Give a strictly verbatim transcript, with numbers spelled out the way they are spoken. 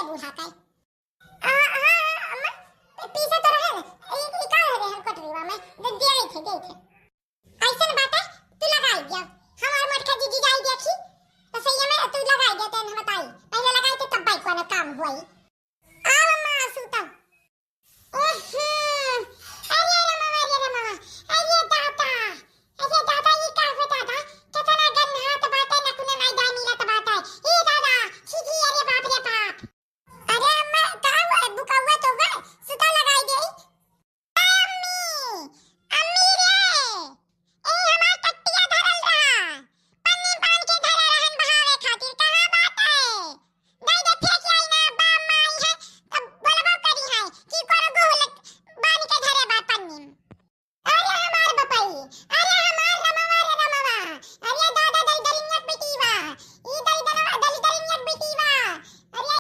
बूढ़ा का। आ, हाँ, हाँ, अम्मा, पी-, पीसे तो रहे ना। ई, ई का रहे हम कटरीवा में? दे, दे आई थे, दे आई थे। ऐसन बाटे, तू लगाई दिया। हमार मोटका जीजी जाई देखी, तो सही में तू लगाई दे, तेन हम बताई। पहले लगाई थे तब बाइक वाला काम हुआ ही।